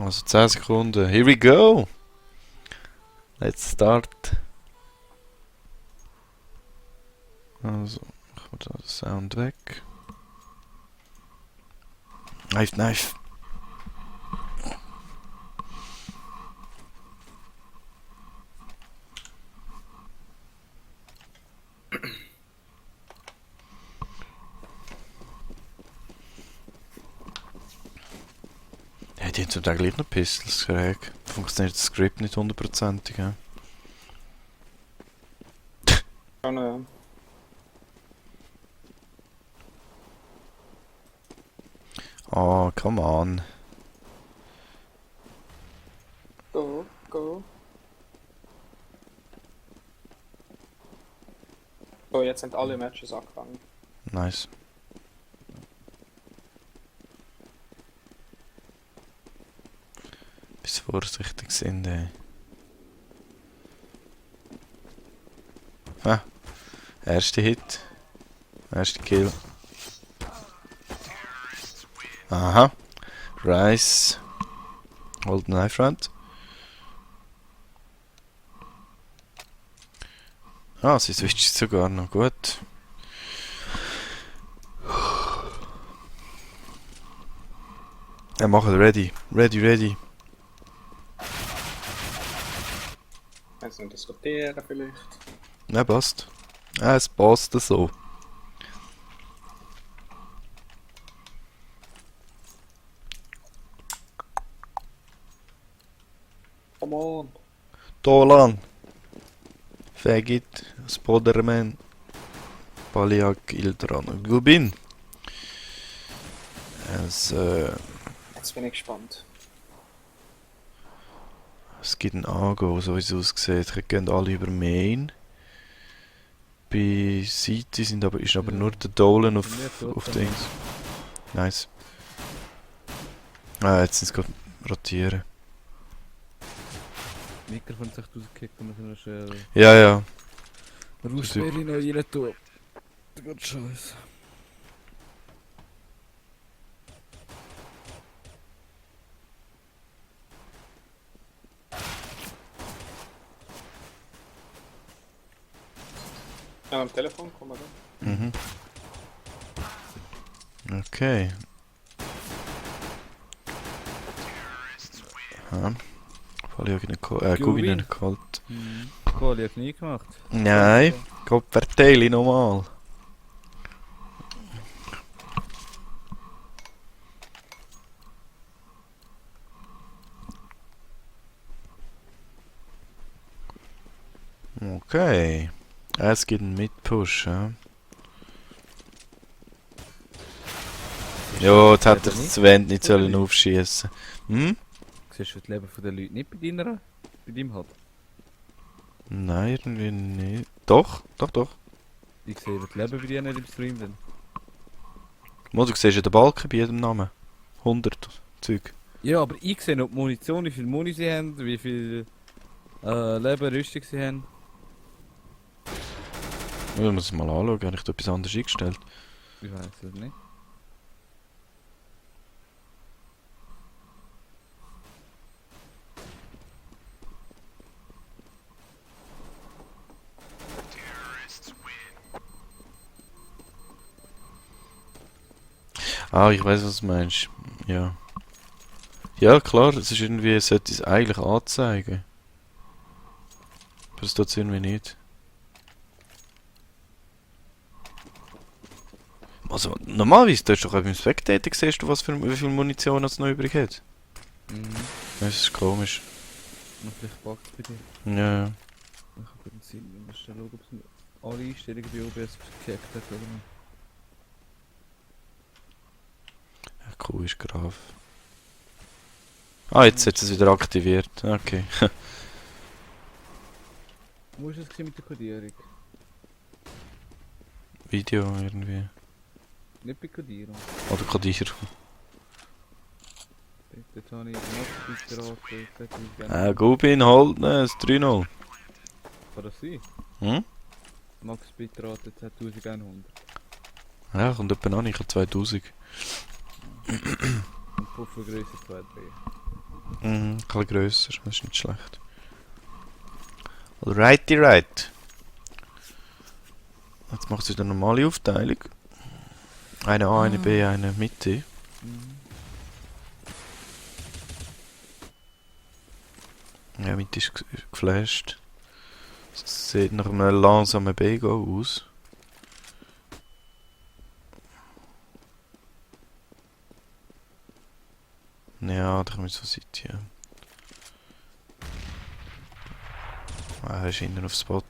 Also 10 Sekunden. Here we go! Let's start. Also, machen wir da den Sound weg. Knife, knife. Ja, die haben zum Teil gleich noch Pistols schräg. Funktioniert das Script nicht hundertprozentig, ja? Schon, ja. Oh, come on. Go, go. So, jetzt sind alle Matches angefangen. Nice. Bis vorsichtig sind, ey. Ah, erster Hit. Erster Kill. Aha. Rice. Hold the knife front. Ah, sie switcht sogar noch gut. Ja, machen ready. Ready, ready. Kannst du noch diskutieren vielleicht? Ja, passt. Ja, es passt so. Come on. Dolan. Faggot. Spoderman. Paliak, Ildran und Gubin. Jetzt bin ich gespannt. Es gibt einen Ango, so wie es aussieht. Die gehen alle über Main. Bei City ist aber nur der Dolan auf Dings. Nice. Ah, jetzt sind sie gerade rotieren. Mikrofon sich rausgekickt und wir können schnell Ja, ja. Raussperre noch rein tun. Der geht scheiße. Ja, am Telefon, komm mal da. Mhm. Okay. Ja. Paliak Gubin nicht geholt. Quali hat nie gemacht. Nein, Gott verteile nochmal. Okay. Es gibt einen Mitpush, ja. Ja, jetzt hätte er das Wend nicht sollen aufschießen. Hm? Siehst du das Leben der Leute nicht bei deinem hat? Nein, irgendwie nicht. Doch, doch, doch. Ich sehe das Leben bei dir nicht im Stream dann. Mo, du siehst ja den Balken bei jedem Namen. 100 Zeug. Ja, aber ich sehe noch die Munition, wie viel Muni sie haben, wie viel Leben, Rüstung sie haben. Ich muss es mal anschauen, habe ich da etwas anderes eingestellt. Ich weiß es nicht. Ah, ich weiß, was du meinst. Ja. Ja, klar, es ist irgendwie, es sollte es eigentlich anzeigen. Aber es tut es irgendwie nicht. Also, normalerweise, du hast doch auch beim Spectator siehst du, wie viel Munition es noch übrig hat. Mhm. Das ist komisch. Und vielleicht packt es bei dir. Ja, ja. Ich habe den Sinn, wir müssen schauen, ob es alle Einstellungen bei OBS verkackt hat oder nicht. Cool ist Graf. Ah, jetzt hat es wieder aktiviert. Okay. Wo ist es mit der Kodierung? Video irgendwie. Nicht bei Kodierung. Oder Codier. Dort habe ich noch Beitrag, Gubin, holt ne, es 3-0. Kann das sein? Hm? Max Bitrate 2100. Ja, kommt etwa an, ich habe 2000. Und Puffergröße 2,3. Mhm, ein bisschen grösser, das ist nicht schlecht. Alrighty right. Jetzt macht sie eine normale Aufteilung. Eine A, eine B, eine Mitte. Ja, Mitte ist geflasht. Das sieht nach einem langsamen B-Go aus. Ja, da kommen wir so Seite, ja. Ah, er ist hinten auf Spot.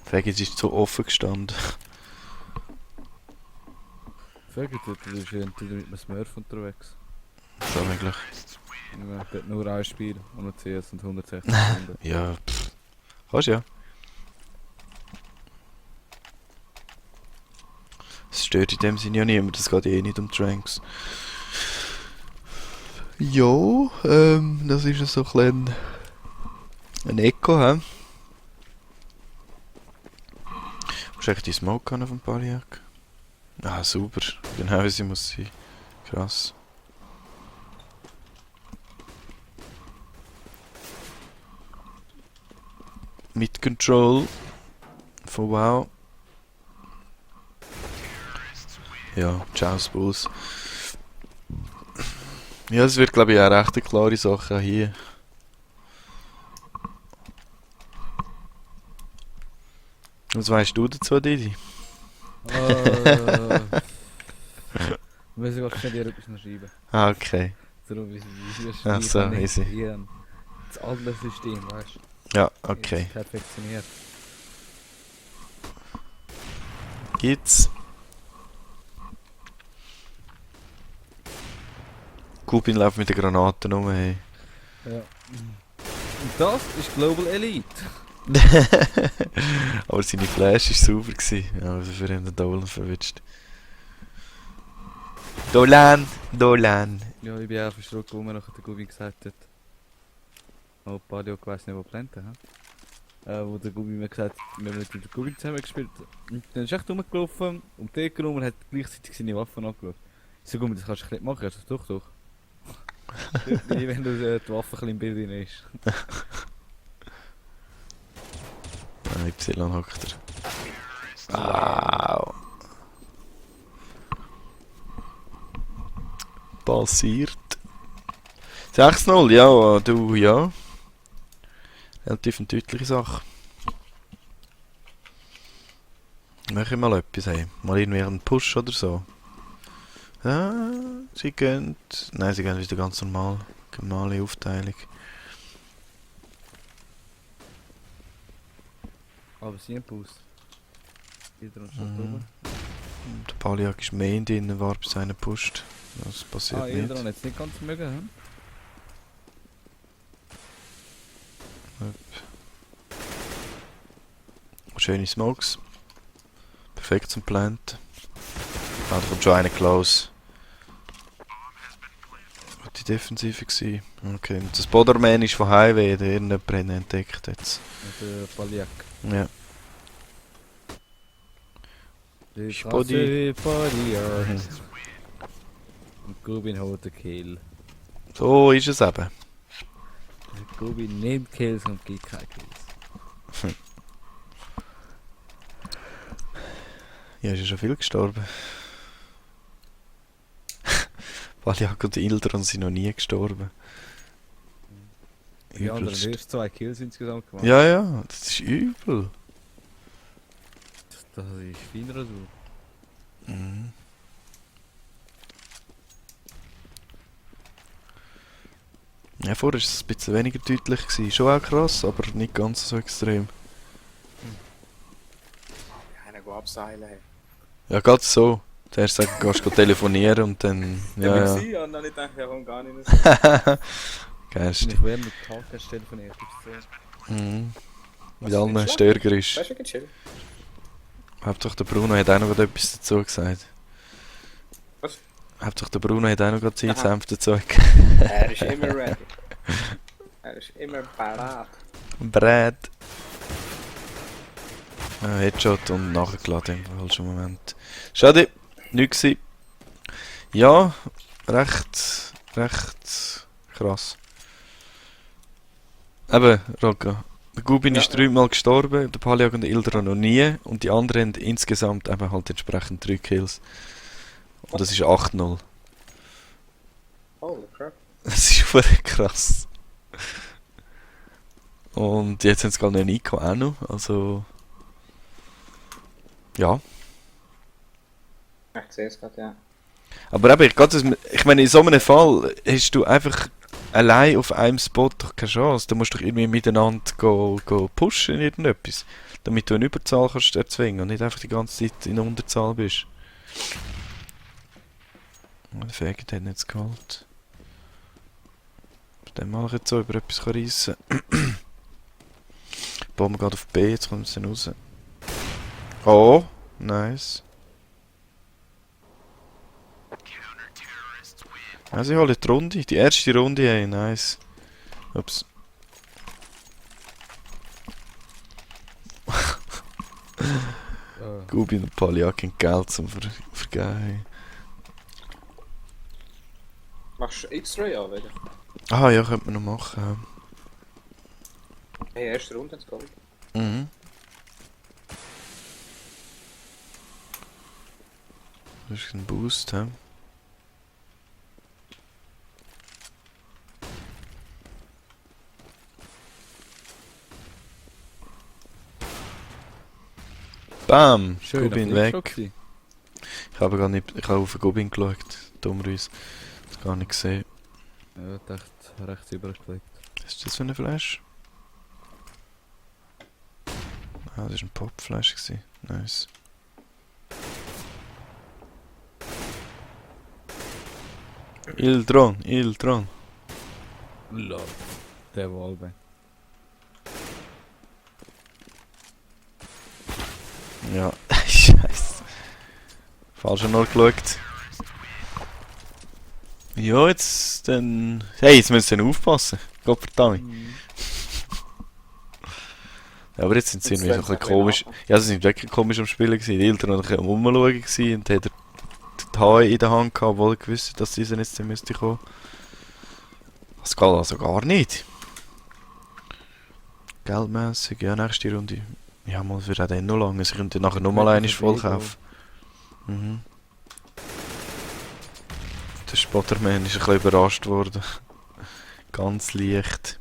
Fegis ist zu offen gestanden. Fähig, du bist entweder mit einem Smurf unterwegs. So möglich. Ja, dort nur ein Spiel, und noch CS und 160 Stunden. Ja, kannst ja. Es stört in dem Sinne ja niemand, es geht eh nicht um Tranks. Ja, das ist so ein Echo, hä? Hast du eigentlich die Smoke auf dem Baliak? Ah, super. Genau, wie sie muss sein. Krass. Mit Control. Von Wow. Ja, ciao Bulls. Ja, das wird glaube ich auch recht eine klare Sache auch hier. Was weißt du dazu, Didi? Muss ich wahrscheinlich dir etwas noch schreiben. Ah, okay. Darum, wie Ach so, easy. Das andere System, weißt du? Ja, okay. Jetzt perfektioniert. Gibt's? Kubin läuft mit den Granaten rum, hey. Ja. Und das ist Global Elite. Aber seine Flash war super gewesen. Ja, also für ihn den Dolan verwitscht. Dolan! Dolan! Ja, ich bin auch verschrocken, wo mir nachher der Gubi gesagt hat. Oh, Palio, ich weiss nicht, wo Plante, hä? Wo der Gubi mir gesagt hat, wir haben nicht mit der Gubi zusammen gespielt. Und dann ist echt rumgelaufen, um die Ecke rum und hat gleichzeitig seine Waffen angeschaut. Ich so, Gubi, das kannst du nicht machen, also doch. Wie wenn du die Waffe ein bisschen im Bild drin ist. Ah, Y hockt er. Au! Passiert. 6-0, ja, du, ja. Relativ eine deutliche Sache. Mach ich mal etwas, hey. Mal irgendwie einen Push oder so. Ja, sie gehen... Nein, sie gehen wieder ganz normal. Normale Aufteilung. Aber sie haben Boost. Jeder und schon drüber. Der Paliak ist mehr in drin, war bis einer pusht. Das passiert nicht. Jeder hat jetzt nicht ganz mögen, hä? Schöne Smokes. Perfekt zum Plant. Ah, da kommt schon einer close. Die Defensive gewesen. Okay, und das Boderman ist von Highway, der irgendjemand entdeckt jetzt. Und der Paliak. Ja. Ich Body. Body. Und Gubin holt den Kill. So ist es eben. Der Gubin nimmt Kills und gibt keine Kills. Ja, ist ja schon viel gestorben. Paliak und Ildron sind noch nie gestorben. Die anderen Übelst. erst 2 Kills insgesamt gemacht. Ja, ja, das ist übel. Das ist feiner als du. Mhm. Ja, vorher war es ein bisschen weniger deutlich gewesen. Schon auch krass, aber nicht ganz so extrem. Einer go abseilen. Hey. Ja, geht so. Zuerst sagen, gehst du telefonieren und dann... Ja, Ja, ja. ja. Und dann ich dachte, ja, warum gar nicht so. Geist. Ich werde mit Podcast telefoniert. Mhm. Mit Was allen findest du? Störgerisch. Das ist wirklich chill. Hauptsache der Bruno hat auch noch gerade etwas dazu gesagt. Was? Hauptsache der Bruno hat auch noch gerade Aha. Zielsenf dazu. Er ist immer ready. Er ist immer parat. Brad. Headshot und nachgeladen im falschen Moment. Schade, nichts gewesen. Ja, recht krass. Eben, Rocco. Der Gubin Ja, ist ja. 3-mal gestorben, der Paljak und der Ildra noch nie. Und die anderen haben insgesamt eben halt entsprechend 3 Kills. Und das ist 8-0. Holy crap. Das ist verdammt krass. Und jetzt haben sie gerade noch Nico auch noch. Also. Ja. Ich sehe es gerade, ja. Aber eben, ich meine, in so einem Fall hast du einfach allein auf einem Spot doch keine Chance. Du musst doch irgendwie miteinander go pushen in irgendetwas. Damit du eine Überzahl kannst erzwingen und nicht einfach die ganze Zeit in Unterzahl bist. Der Faggot hat nicht geholt. Bei dem mal ich jetzt so über etwas reissen kann. Bauen wir gerade auf B, jetzt kommt es dann raus. Oh, nice. Ja, sie holen die Runde. Die erste Runde, ey, nice. Ups. Gubin und Paljak haben Geld zum Vergeben. Machst du X-Ray an, wieder? Ah ja, könnte man noch machen. Hey, erste Runde ins Gold. Mhm. Das ist ein Boost, hä? Bam! Schön, Gubin weg. Ich habe gar nicht. Ich habe auf den Gubin geschaut. Dummerweise. Das gar nicht gesehen. Ja, ich dachte, rechts übergelegt. Was ist das für eine Flash? Ah, das war ein Pop-Flash. Nice. Ildron. Lol. Der Wallbang. Ja, scheiße. Falsch noch geschaut. Ja, jetzt dann. Hey, jetzt müssen wir aufpassen. Gott verdammt. Ja, aber jetzt sind sie Jetzt irgendwie so ein werden bisschen sie ein komisch. bisschen Ja, sie sind wirklich komisch am Spielen gewesen. Die Eltern waren ein bisschen am Rumschauen gewesen und haben die Haare in der Hand gehabt, obwohl sie gewusst, dass diese jetzt dann müsste kommen. Das geht also gar nicht. Geldmässig, ja, nächste Runde. Ja, mal für den noch lange. Sie können dann nachher nochmal einmal voll kaufen. Mhm. Der Spotterman ist ein bisschen überrascht worden. Ganz leicht.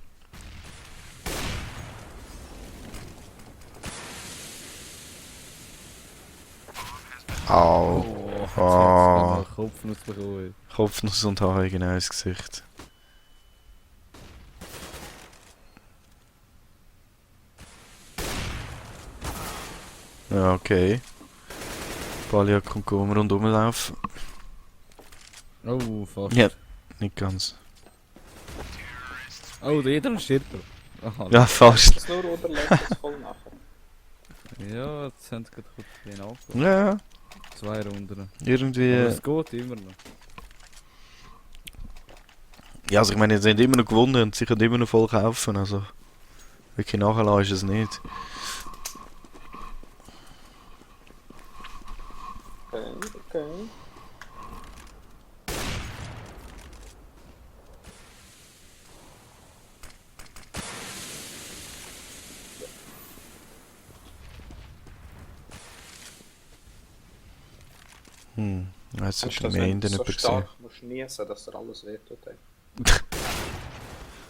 Au. Oh, Ah. jetzt Kopfnuss bekommen. Kopfnuss und Haare genau ins Gesicht. Ja, okay. Palia kommt rundum laufen. Oh, fast. Ja, nicht ganz. Oh, der jeder stirbt. Aha, Ja, fast. Das nur oder lädt es voll nachher? Ja, jetzt haben sie gerade kurz ein bisschen angefangen. Ja, 2 Runden. irgendwie. Aber es geht immer noch. Ja, also ich meine, sie haben immer noch gewonnen und sie können immer noch voll kaufen. Also wirklich nachher ist es nicht. Okay. Jetzt Hast sollte du ich das, mehr wenn in du den so jemand sehen. stark musst niesen, dass dir alles wehtut? Ey.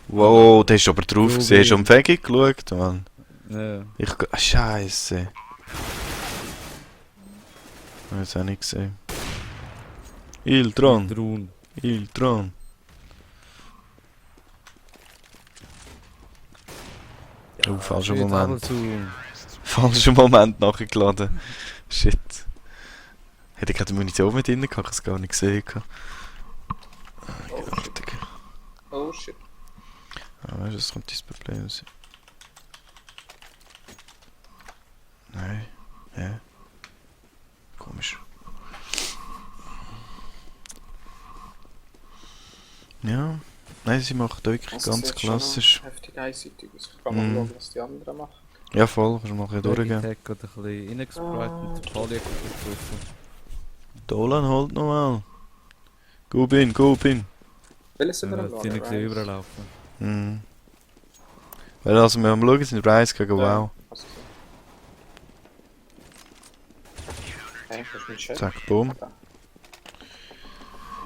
Wow, der ist aber drauf So gesehen. Hast du am wenig. Fegi geschaut, Mann? Ja. Scheiße. Ich habe es auch nicht gesehen. Ildron. Drun. Oh, falscher Shit, Moment. aber zu. Falscher Moment nachgeladen. Shit. Hätte ich gerade Munition mit drin gehabt, ich habe es gar nicht gesehen. Gewaltig. Oh shit. Ah, weißt du, das kommt das Problem sein. Nein. Ja. Komisch. Ja. Nein, sie macht wirklich Also, ganz sieht schon klassisch. noch heftig einseitig aus. Ich kann mal schauen, was die anderen machen. Ja, voll, kannst du mal ein bisschen durchgehen. Tag hat ein bisschen reingesprayt und die Palia getroffen. Dolan holt nochmal. Gubin, Gubin. Welches sind wir Ja, am die sind Lager? überlaufen. Mhm. Weil also wir am Schauen sind Rise gegen Wow. Also so. Okay, das ist nicht schön. Zack, boom. Da.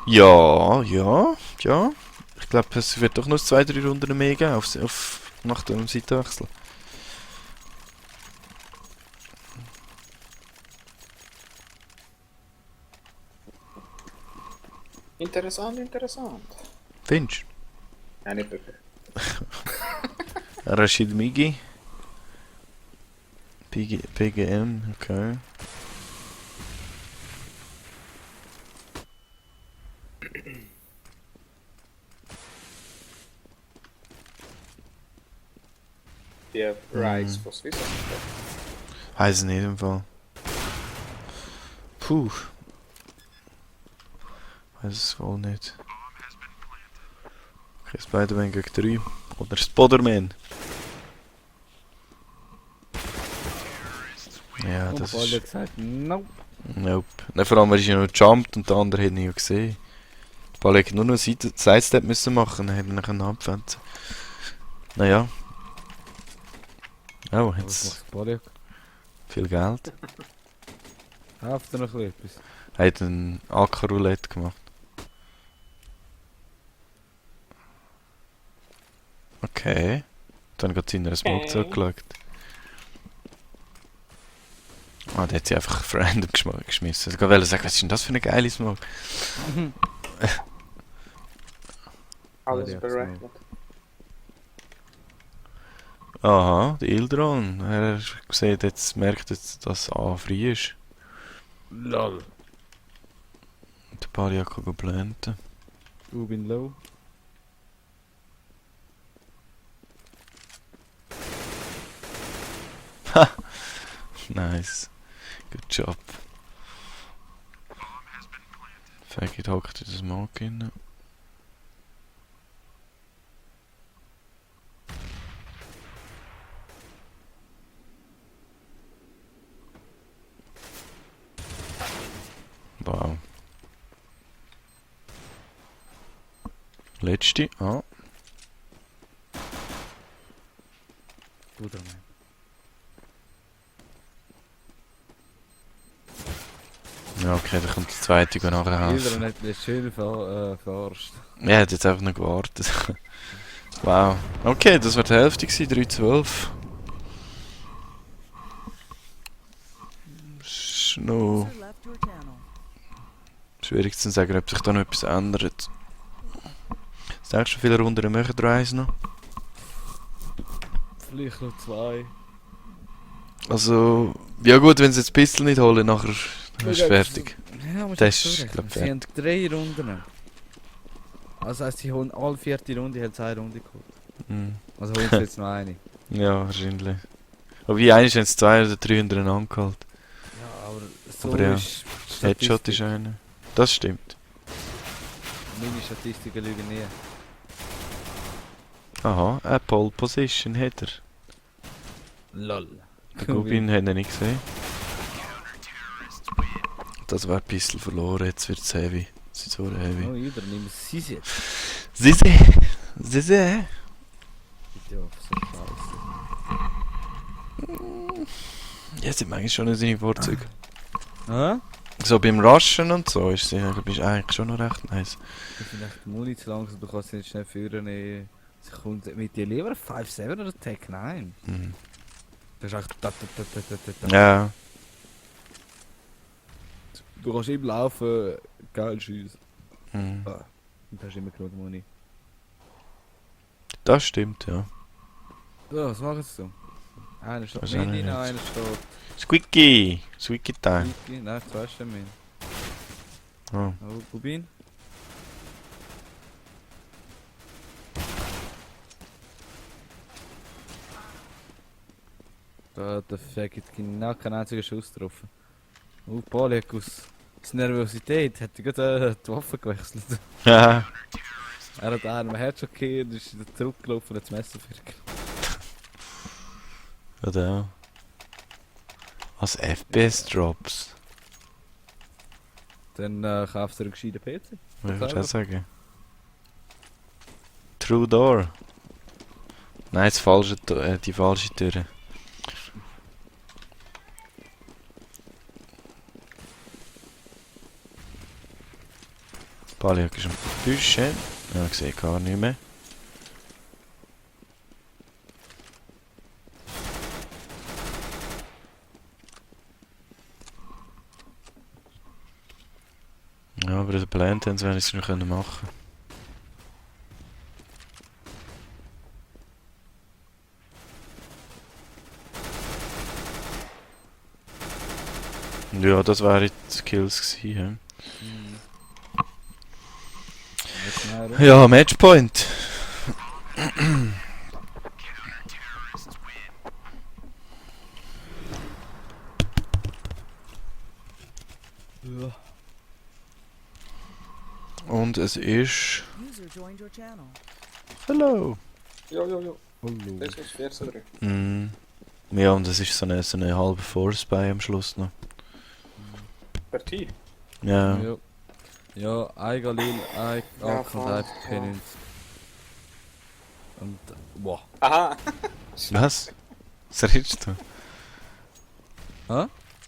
Ja, ja, ja. Ich glaube, es wird doch noch 2-3 Runden mehr geben nach dem Seitenwechsel. Interessant, interessant. Findest Ja, nicht wirklich. du? Rashid Migi. PGM, okay. Die Rise von Swiss. Heiß nicht im Fall. Puh. Weiß es wohl nicht. Okay, Spider-Man gegen 3. Oder Spider-Man. Ja, Und das Pauli hat ist... gesagt, no. Nope. Nein, vor allem, er ist ja noch gejumpt und der andere hat ihn ja gesehen. Paul hätte nur noch Sidestep müssen machen, dann hätte er ihn abfenzen. Naja. Oh, Was jetzt macht Pauli? viel Geld. Kauft er noch etwas? Er hat ein AK-Roulette gemacht. Okay. Dann geht sie in eine Smoke zurückgelegt. Ah, der hat sie einfach random geschmissen. Ich wollte sagen, was ist denn das für eine geile Smoke? Alles Ja, berechnet. Aha, der Ildron. Er sieht jetzt, merkt jetzt, dass A frei ist. Lol. Der Palia kann geplanten. Ubin low. Nice. Good job. Faggot hockt in der Smoke rein. Wow. Letzte. Ah. Guter Mann. Ja, okay, dann kommt der zweite und nachher Jeder helfen. hat mich schön verarscht. Er hat jetzt einfach noch gewartet. Wow. Okay, das war die Hälfte gewesen, 3-12. Ist noch User left your channel. schwierig zu sagen, ob sich da noch etwas ändert. Was denkst du, wie viele Runden machen wir eins noch? Vielleicht noch 2. Also, ja gut, wenn sie jetzt Pistol nicht holen, nachher ist es fertig. Ja, Das ist, glaub ich, Sie haben 3 Runden. Also heisst, sie holen alle 4. Runde, haben 2 Runden geholt. Hm. Also holen sie jetzt noch eine. Ja, wahrscheinlich. Aber wie eigentlich haben es 2 oder 3 hintereinander geholt. Ja, aber so Aber ja, ist die Headshot Statistik. ist einer. Das stimmt. Meine Statistiken lügen nie. Aha, eine Pole Position hat er. Lol. Der Gubin hat ihn nicht gesehen. Das wäre ein bisschen verloren, jetzt wird es heavy. Jetzt ist es heavy. Oh, jeder nimmt sie jetzt. Sisi! Sisi! Bitte auf, so scheiße. Ja, sind manchmal schon seine Vorzüge. Hä? So beim Rushen und so ist sie ist eigentlich schon noch recht nice. Ich finde echt die Muni zu langsam, du kannst sie nicht schnell führen. Sie kommt mit dir lieber 5-7 oder Tech 9. Mhm. Das ist echt... Ja, Du kannst immer laufen, geil schiessen. mhm. Und hast immer genug Muni. Das stimmt, ja. Ja, was machen sie so? Einer steht Weiß auch mit nicht. rein, einer steht... Squeaky! Squeaky Time. Wiki. Nein, 2 stehen mit. Oh. Oh, Bubin? Da hat der Faggot genau keinen einzigen Schuss getroffen. Polek aus Nervosität hat er gerade die Waffe gewechselt. Ja, Er hat einen Headshot gekehrt und ist wieder zurückgelaufen und hat das Messer verkehrt. oder? Was FPS Drops? Dann kaufst du einen gescheiten PC. Ich würde auch sagen. True Door. Nein, das falsche, die falsche Tür. Baliak ist am Büschen. Ja, ich sehe gar nicht mehr. Ja, aber der Plan haben sie wenigstens noch machen können. Ja, das wären die Kills gewesen. Mhm. Ja, Matchpoint. Ja. Und es ist... User joined your channel. Hello. Jo. Hallo. Das ist 14 Mm. Ja, und es ist so eine halbe Force bei am Schluss noch. Partie. Ja. Ja. Ja, ein Galil, ein Ja, Ak und voll. ein P90. Und, boah. Aha! Was? Was redest du? Hä?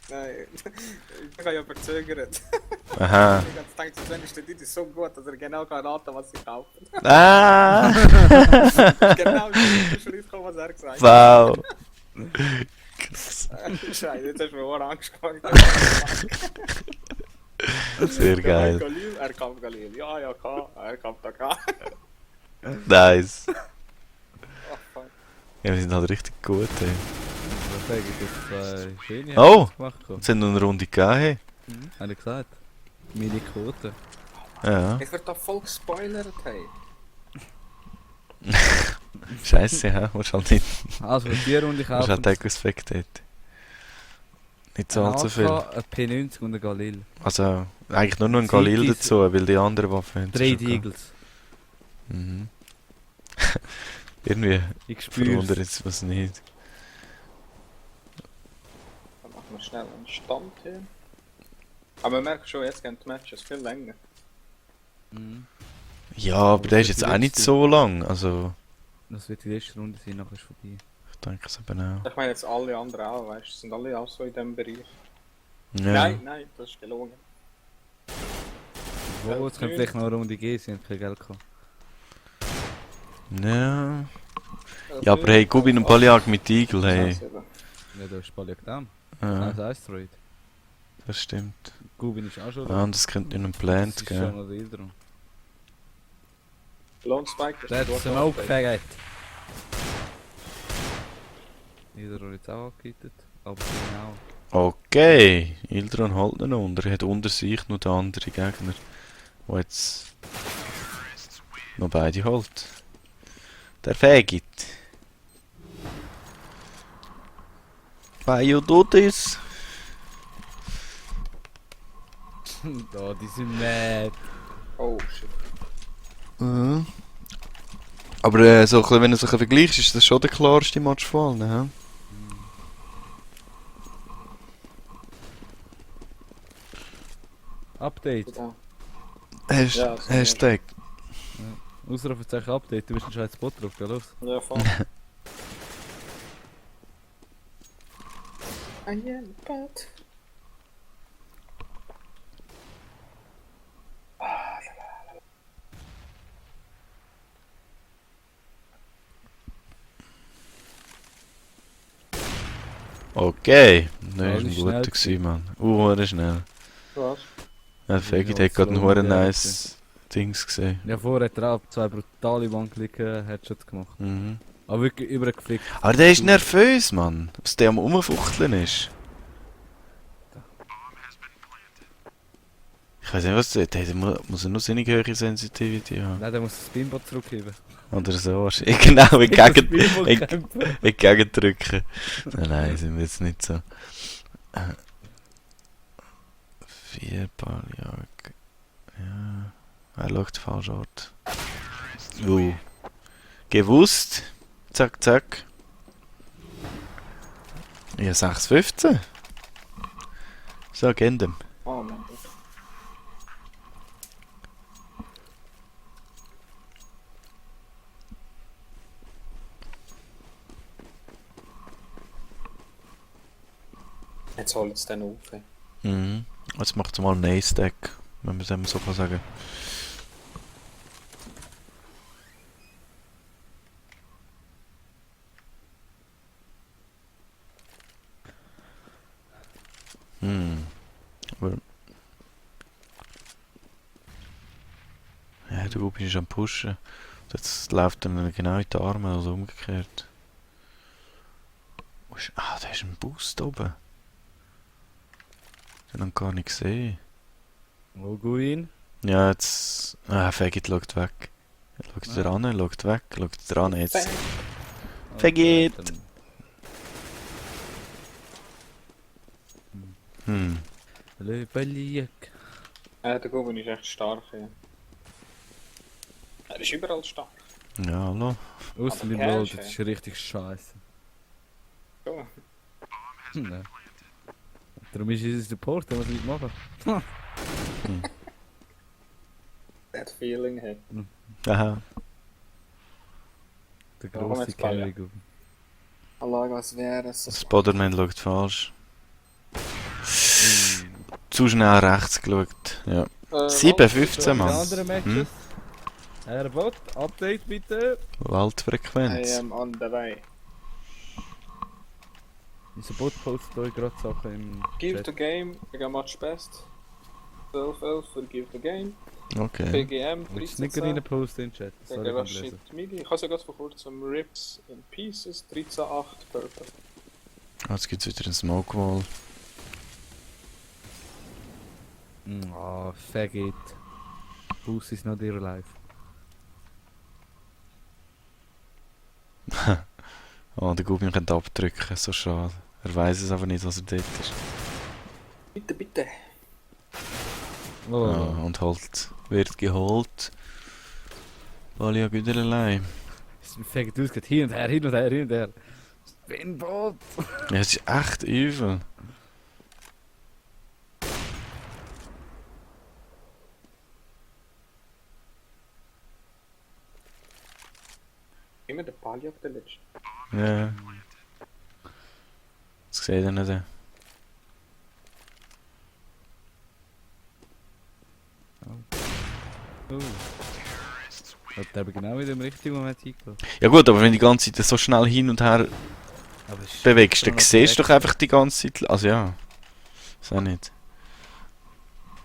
Nein, ich habe ja verzögert. Aha. Ich habe gedacht, Sven ist der Didi so gut, dass er genau kann raten, was sie kaufen. Ah! Genau, ich bin schon was er gesagt hat. Wow. Scheiße, jetzt hast du mir auch Angst gemacht. Sehr geil. Galil, er kauft Galil. Ja, er kauft da K. Nice. Ach, fuck. Ja, wir sind halt richtig gut, ey. Was sag ich jetzt? Schöne Oh! gemacht. Jetzt haben wir noch eine Runde gegeben, hey. Habe ich gesagt. Meine Quote. Ja. Ich werde da voll gespoilert, hey. Scheiße, ja. Musst halt nicht... Also, für die Runde Musst kaufen. halt Echo Spectate. Nicht so allzu viel. Ein P90 und ein Galil. Also, eigentlich nur noch ein Galil Cities- dazu, weil die anderen Waffen haben sie 3 schon gehabt. Deagles. Mhm. Irgendwie Ich spür's. verwundert jetzt was nicht. Dann machen wir schnell einen Stand hier. Aber man merkt schon, jetzt gehen die Matches viel länger. Mhm. Ja, aber der ist jetzt auch nicht so lang. Also, Das wird die letzte Runde sein, nachher ist vorbei. ich denke es eben auch. Ich meine jetzt alle anderen auch, weißt du, sind alle auch so in diesem Bereich. Ja. Nein, das ist gelogen. Wo, es könnte vielleicht noch eine Runde gehen, sie haben kein Geld gehabt. Ja. Ja, aber hey, Gubin und Baliak mit Eagle, hey. Ja, da ist Baliak Dam. Ja, Das Asteroid. das stimmt. Gubin ist auch schon Ja, und das könnte in einem Plant Das ist gehen. schon noch wild dran. Lone Spike ist That's gut a Smoke aufgepasst. Faggot. Jeder hat jetzt auch angehittet, aber genau. Okay, Ildron hält ihn unter. Er hat unter sich noch den anderen Gegner, der jetzt noch beide holt. Der Faggot. Why you do this? Da, die sind mad. Oh shit. Mhm. Aber so, ein bisschen, wenn du sich vergleichst, ist das schon der klarste Match von allen. He? Update. Ja. Hashtag. so Hashtag. Ausrufezeichen Update, du bist ein scheiß Spot drauf, geh los. Ja, voll. I am bad. Okay, Ja, das war das ein ist guter schnell gewesen, Mann. Der schnell. Was? Ja, Faggot Ja, hat gerade slow nur ein down, nice Dings gesehen. Ja, vorher hat er auch 2 brutale One-Click-Headshots gemacht. Mhm. Aber wirklich übergeflickt. Aber der ist nervös, Mann. Was der am Rumfuchteln ist. Ich weiß nicht, was der muss er nur seine höhere Sensitivity haben. Nein, der muss das Spinbot zurückgeben. Oder so. Genau, Spinbot ich kämpfen. entgegendrücken. Nein, sind wir jetzt nicht so. 4 Baliak. Ja. Er schaut falsch Ort. Gewusst. Zack, zack. Ja, 6,15. So, gehen dem. Oh Mann. Jetzt holt es dann auf. Ey. Mhm. Jetzt macht es mal einen Ace-Stack, wenn man es einmal so kann sagen. Aber... Ja, der Gubi ist am Pushen. Jetzt läuft er mir genau in die Arme, also umgekehrt. Ah, da ist ein Boost oben. Den habe ich gar nicht gesehen. Wo Guin? Ja, jetzt... Ah, Faggot schaut weg. Schaut er an, schaut weg, schaut er an, jetzt... Vergeht! Löbeliek. Der Gubin ist echt stark. Ja. Er ist überall stark. Ja, hallo. Ausser Aber mit Cash, LOL, das ist richtig scheiße. So. Ja. Darum ist unser Support, was wir nicht machen. That feeling, hey. Aha. Der Ja, komm grosse jetzt, Palja. Carry. Allah, was wäre es? Spider-Man schaut falsch. Zu schnell rechts geschaut. Ja. 7,15 Die Mann. anderen Matches. Herbot, Update bitte. I Waldfrequenz. am on the way. Unser Bot postet euch gerade Sachen im Give Chat. the game, I got much best. 12-11 für Give the game. Okay. PGM, Willst du nicht gerade 13-10. rein posten in den Chat? Gegen Sorry, ich kann Rashid lesen. Midi. Ich habe sogar vor kurzem Rips in Pieces, 13-8, Purple. Jetzt gibt es wieder einen Smoke Wall. Ah, Faggot. Boost is not here live. Oh, der Gubi könnte abdrücken, so schade. Er weiß es aber nicht, was er dort ist. Bitte, bitte. Oh. Ah, und halt, wird geholt. Valia Güderlei. Faggot ausgeht hin und her, hin und her, hin und her. Spinbot! Ja, es ist echt übel. Immer der Pali auf der letzten. Ja. Das seht ihr nicht. Oh. Hat der aber genau in dem richtigen Moment eingelassen. Ja gut, aber wenn du die ganze Zeit so schnell hin und her Aber es ist bewegst, schon dann noch siehst du doch direkt. einfach die ganze Zeit... Also ja. Ist auch nicht.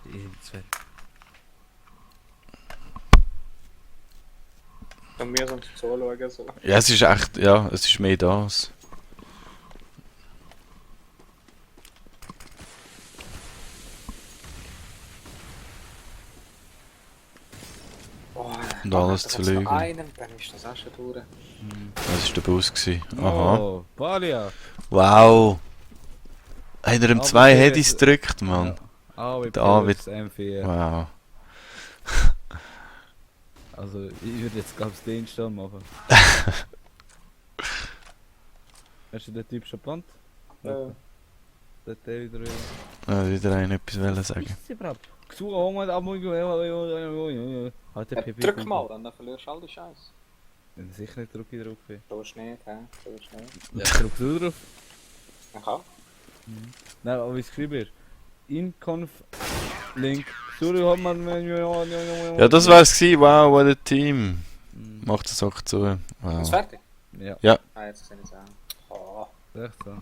Jetzt wär- Dann müssen wir uns zuschauen. So. Ja, es ist echt... Ja, es ist mehr das. Oh, Und alles zu lügen. Einen, dann ist das auch schon durch. Das war der Bus. Gewesen. Aha. Oh, Palia! Wow. Hat er ihm Aber 2 der- Headies gedrückt, Mann? Ah, wie Der David. M4. Wow. Also, ich würde jetzt glaube ich den Stand machen. Hast du den Typ schon geplant? Äh, Der wieder wieder. Wieder einen etwas wollen sagen. Ist sie überhaupt? Gesucht, oh mein Gott, hat der PP. drück mal, dann verlierst du all die Scheiße. Sicher nicht drücke drauf. So schnell, hä? So schnell. Ja, drück du drauf. Ich auch. Nein, aber wie es geschrieben ist. Inconf Link. Sorry, hat man. Ja, das war's gewesen. Wow, what a team. Macht das auch zu. Ist Wow. fertig? Ja, Ah, jetzt sehe ich es auch. Oh. echt so.